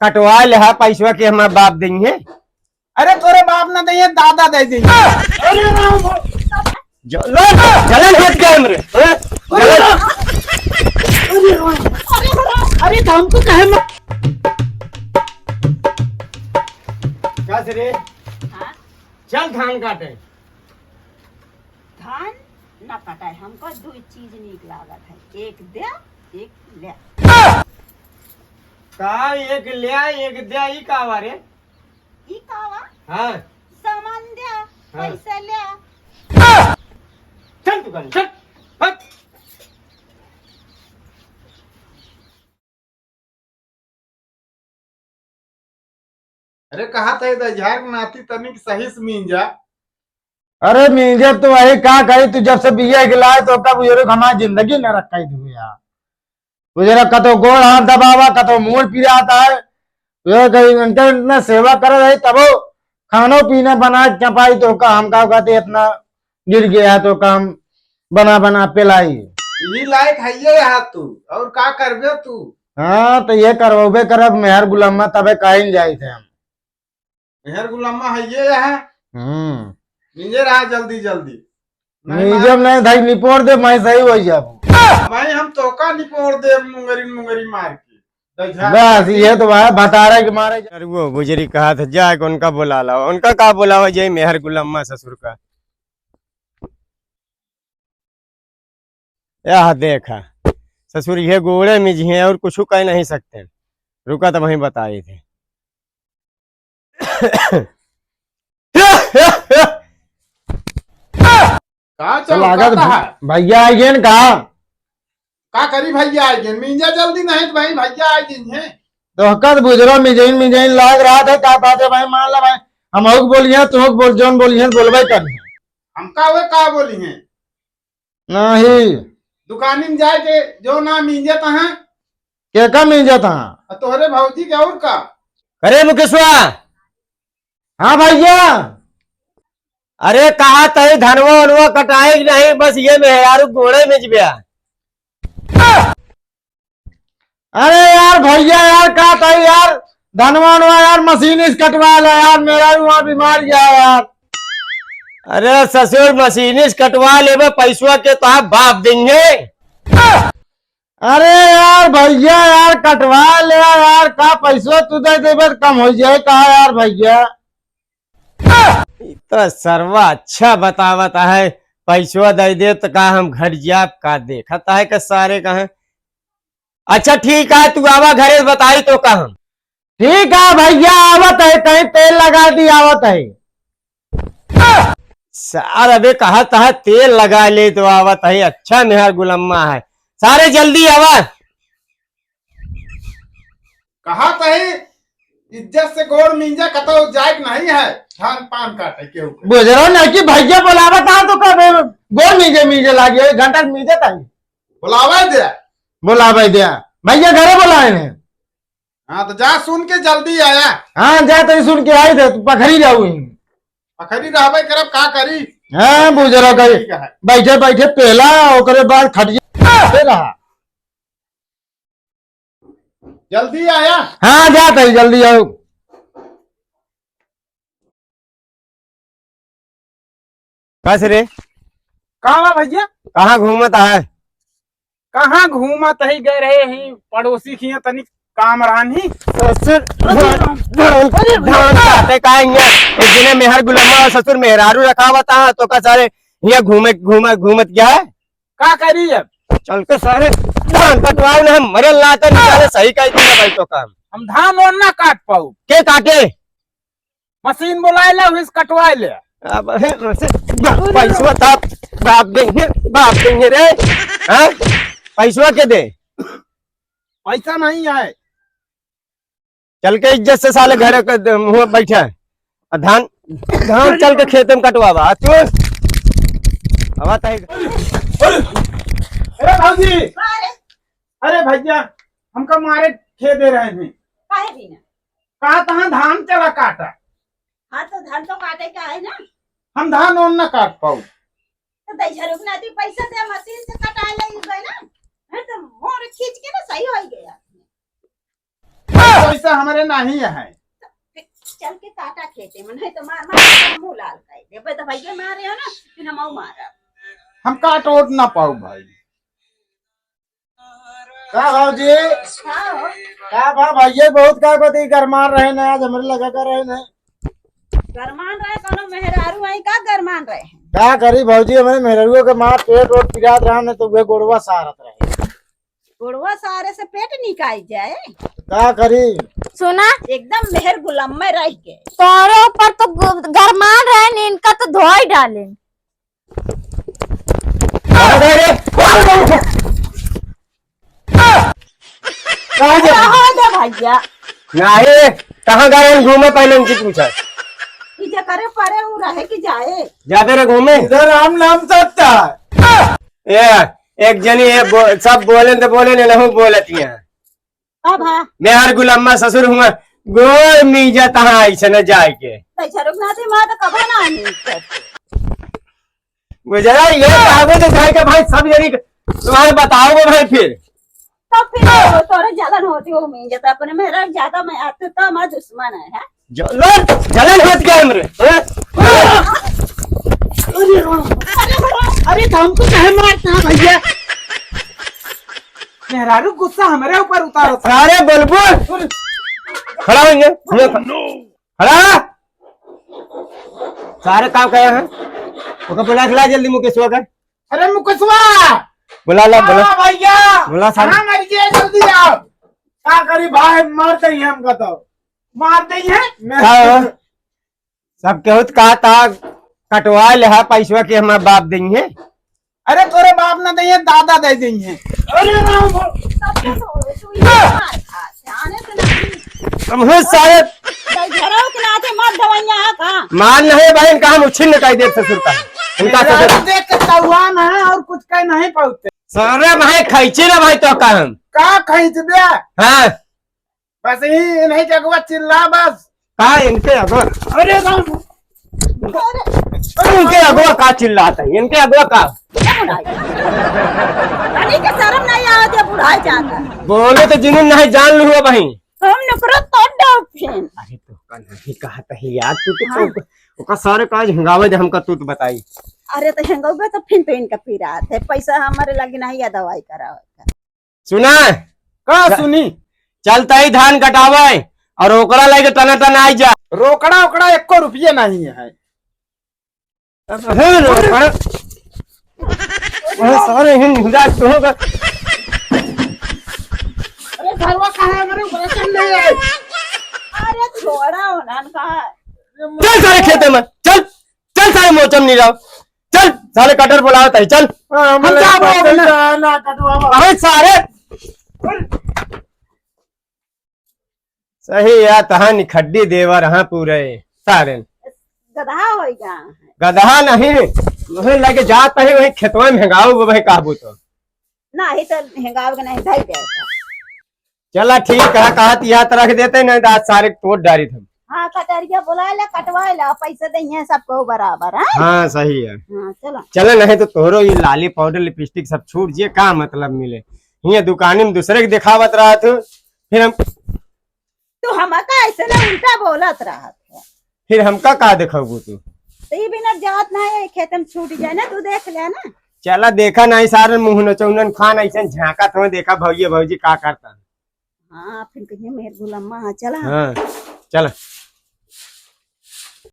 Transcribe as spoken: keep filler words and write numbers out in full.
कटवा ले हा, पैसवा के हमार बाप देइहैं। अरे तोरे बाप ना देइहैं, दादा दे देइहैं। अरे राम। जलन, जलन होत का हमरे, हैं? अरे जलन। राम। अरे राम। अरे तो हमको कहे मत। का से रे? हाँ? चल धान काटे। धान ना कटाए, हमको दुइ चीज नीक लागत है, एक द्या, एक ल्या। का एक ल्या, एक द्या, ई का बा रे? ई का बा? हाँ। सामान द्या, हाँ। पैसा ल्या। चल तू गाड़ी, चल, हट। अरे कहा था इधर झार के नाती तनिक सही से मींजा। अरे मींजे तो वही का कही, तू जब से बिया के लाए तो कब ये लोग हमारी जिंदगी न रखाई दू यार। वो जरा कतो गोड़ हाथ दबावा, कतो मूड़ पिरात है। ये कहीं इनका इतना सेवा कर रही तबो खानो पीना बना के चपाई तो का हम का कहते इतना गिर गया है तो काम बना बना पेलाई। यही लायक है ये यहाँ तू, और का करबे तू? हाँ, तो ये करवाबे करब मेहर गुलामा, तबे काइन जाइत है हम। मेहर गुलामा है ये यहाँ। हम्म। नीचे रहा जल्दी जल्दी। नहीं नीचे मार- नहीं धाई निपोर दे, मैं सही हो जाबू। भाई हम तोका निपोर दे मुंगरी मुंगरी मार के। तो झाड़ बस काट ये के। तो भाई भतारा के मारे। अरे वो बुजरी कहा था, जाके उनका बुला लावा। उनका का बुलावा जाए, मेहर गुलामा ससुर का। यह देखा, ससुर ये गोड़े में जी हैं और कुछ कह नहीं सकते। रुका तो वहीं बताए थे। का तो चल लागत कहता है? भैया आ गए न का? का करी भैया आ गए? मींजा जल्दी नहीं तो भाई भैया आ गए हैं। तो हकत बुजरो मिजाइन मिजाइन लाग रहा था, का बात है भाई? मान ला भाई, हम हुक बोलिए, तू हुक बोल, जौन बोलिए, बोलबे कर। हमका वे का बोली हैं? नहीं। दुकानी में जाए के जो ना मींजत हैं। के का मींजत हैं? आ तोहरे भौजी के और का? अरे मुकेशवा। हाँ भैया। अरे कहा तई धनवा वनवा कटाए कि नहीं, बस ये मेहरारू गोड़े में जिब्या। अरे यार भैया यार, का तई यार, धनवा वनवा यार मशीन से कटवा ला यार, मेहरारू वहाँ बीमार गया यार। अरे ससुर, मशीन से कटवा लेबे, पैसवा के तो आप बाप देंगे। अरे यार भैया यार, कटवा ले यार, का पैसवा तू दे देबे तो कम हो जाए का यार भैया? ई तो सरवा अच्छा बतावत है, पैसवा दे दे तो का हम घट जाब का, देखत है का सारे कहाँ। अच्छा ठीक है, तू आवा घरे बताई तो का हम। ठीक है भैया, आवत है, कहीं तेल लगा दी, आवत है। सार अबे कहा तहा तेल लगा ले तो आवत है, अच्छा मेहर गुलम्मा है, सारे जल्दी आवा। कहा तही इज्जत से गोड़ मींजा, कतौ जाए के नहीं है, धान पान काटे केहू के। बुजरो नहीं कि भैया बोलावत है तो कब गोड़ मींजे मींजे लागी, एक घंटा मींजे ताई। बुलावे दे। बुलावे दे। भैया घरे बुलाए हैं। हाँ तो जा सुन के जल्दी आया। हाँ जा तनी सुन के आई दे, तू पखरी जाऊ ही। पखरी रहबे करब का करी। हाँ बुजरो कही। ठीक है। बैठे बैठे पहला ओकरे बाद खटिया पे रहा। जल्दी आया। हाँ, जात है, जल्दी आओ। कस रे? कहाँ बा भैया? कहाँ घूमत है? कहाँ घूमत ही, गए रहे ही पड़ोसी खिया तनी काम रहन ही। ससुर, अरे धान, राम। धान, अरे धान राम। काटे का हियाँ? एक दिने मेहर गुलम्मा और ससुर मेहरारू रखावत है, तो का सारे हियाँ घूमे, घूमे, घूमत क्या है? का करी अब? चल के सारे धान कटवाओ ना, हम मरे लाते नहीं, सारे सही कह दिया भाई तो काम। हम धान ओन ना काट पाऊ। के काटे? मशीन बुलाए ले, उस कटवाए ले। अब है, वैसे बा-, पैसवा तो आप बाप देंगे, बाप देंगे रे। हाँ? पैसवा के दे? पैसा नहीं है। चल के इज्जत से साले घरे के द-, मुँह बैठा है। आ धान, धान चल के खेते में कटवावा। आ तू? हवा ताई। अरे भौजी, अरे भैया, हमका मारे खेदे रहे हैं। काहे बिना? कहा तहाँ धान चला काटा। हाँ, तो धान तो काटे का है ना। हम धान ओन ना काट पाऊ। तो दैझरुक नाती पैसा दे, मशीन से कटाए ले गए ना। नहीं तो मोर खींच के ना सही हो गया। पैसा हमरे नहीं है। चल के काटा खेते में, नहीं तो मार मार के मुंह लाल कर देबे। तो भैया मारे हो ना, फिर हम मारब। हम काट ओट ना पाऊ भाई। का भौजी? हाँ हो। का बा भैया, बहुत का कथी गरमान रहे ना, आज हमरे लगा कर रहे ना। गरमान रहे, कोनो मेहरारू आई का गरमान रहे? का करी भौजी, हमरे मेहरारुओ के मार पेट ओट पिरात रहा ना, तो वे गोड़वा सारत रहे। गोड़वा सारे से पेट निकाल जाए। का करी? सुना, एकदम मेहर गुलाम में रह के। तोरे ऊपर तो गु-, गरमान रहे, इनका तो धोई डाले। अरे रे! कहाँ जा? रहो दे भैया। नहीं, कहाँ गए हैं घूमे, पहले उनसे पूछा। ई जे करे परे उ रहे कि जाए? जाते रहे घूमे। इधर राम नाम सत्ता। ए, एक जनी ये बो-, सब बोले तो बोले, नहीं, नहीं बोलती हैं। अब हाँ। मैं हर गुलामा ससुर हुआ, गोर मीजा तहाँ ऐसे न जाए के। पैसा रुक ना दे, माँ तो कबो ना आनी। गुजरा ये कहावत है, जाए के भाई सब यही तुम्हारे बताओ वो भाई फिर। तब फिर वो तोरे जलन होती हो मीजा, तो अपने मेहरा ज्यादा मैं आते तो हमारा दुश्मन है, है? जलन, जलन होत क्या हमरे? हैं? अरे राम, अरे राम, अरे तो हमको काहे मारता है भैया? मेहरारू गुस्सा हमरे ऊपर उतारो। अरे बुलबुल, खड़ा हो ये, खड़ा। सारे काम करे हैं, ओके बुला के ला जल्दी मुकेशवा का। अरे मुकेशवा! बुला ला, बुला। हाँ भैया! बुला सारे। हाँ, मर गया, जल्दी आओ। का करी भाई, मार दे हमका तो। मार दे है? मैं हाँ। सब केहू त कहत ह, कटवा लेहा पैसवा के हमार बाप देइहैं। अरे तोरे बाप ना देइहैं, दादा दे देइहैं। अरे राम हो। तू ये मार खा, जाने से नहीं। हम हो सारे। भाई घरों के नाते मत दवाइयाँ है का? मार नहीं भाई, इनका हम उच्छिन्न कर देत ससुर का। इनका मेरा ससुर। देख के सहुआन है और कुछ कह नहीं पाते। सारे भाई खैचे ना भाई तो का हम। का खैच बे? हाँ। बस ही इन्हीं के अगवा चिल्ला बस। का इनके अगवा? अरे राम। अरे इनके अगवा का चिल्लात है? इनके अगवा का? क्या बुढ़ाई? अरे के शर्म नहीं आवत है बुढ़ाई जाता। बोले तो जिन्हें नहीं जान लू भाई। हम नफरत तोड़ डाल फिन। अरे तो का नहीं कहत है यार, तू तो हाँ। ओका सारे काज हंगावे दे हमका, तू तो बताई। अरे तो हंगावे तो फिन तो इनका पिरात है, पैसा हमारे लगे नहीं या दवाई करावे का। सुना? का सुनी? चलता ही धान कटावे और ओकरा लगे टना टना आई जा। रोकड़ा ओकड़ा एको रुपये नहीं है। अरे रोकड़ा। अरे सारे हिंद हिंदा तो होगा। अरे घरवा कहाँ है? मेरे ऊपर चल ले। अरे छोड़ा हो ना, कहाँ है? चल सारे खेते में, चल। चल सारे मोचम नहीं रहो, चल सारे कटर बुलावत है, चल। हाँ, हम मतलब जाबो अब ना। ना, ना, कटवावा। अरे सारे। सही या तहाँ निखड्डी देवर हाँ पूरे सारे। गदहा होइगा। गदहा नहीं, वहीं लगे जात है, वहीं खेतवा में हेंगाओ वो भाई काबू तो। नहीं तो हेंगाओ के नहीं धई देता। चला ठीक है, कहत याद रख देते, नहीं तो आज सारे तोड़ डारी थे। हाँ, कटरिया बुला ले, कटवा ले, पैसे देइहैं सबको बराबर, हाँ? हाँ, सही है। हाँ, चला। चला, नहीं तो तोहरो ये लाली पाउडर लिपस्टिक सब छूट जे, का मतलब मिले? ये दुकानी में दूसरे के दिखावत रहा तू, फिर हम तू हमका ऐसे ना उल्टा बोलत रहत है। फिर हमका का देखबू तू? तो ये बिना जात ना है, खेत में छूट जाए ना, तू देख ले ना। चला देखा नहीं सारे मुँह नचौनन खान ऐसे झांकत हो, देखा भौजी भौजी का करता। हाँ, फिर कहिए मेहर गुलामा, हाँ, चला। हाँ, चला।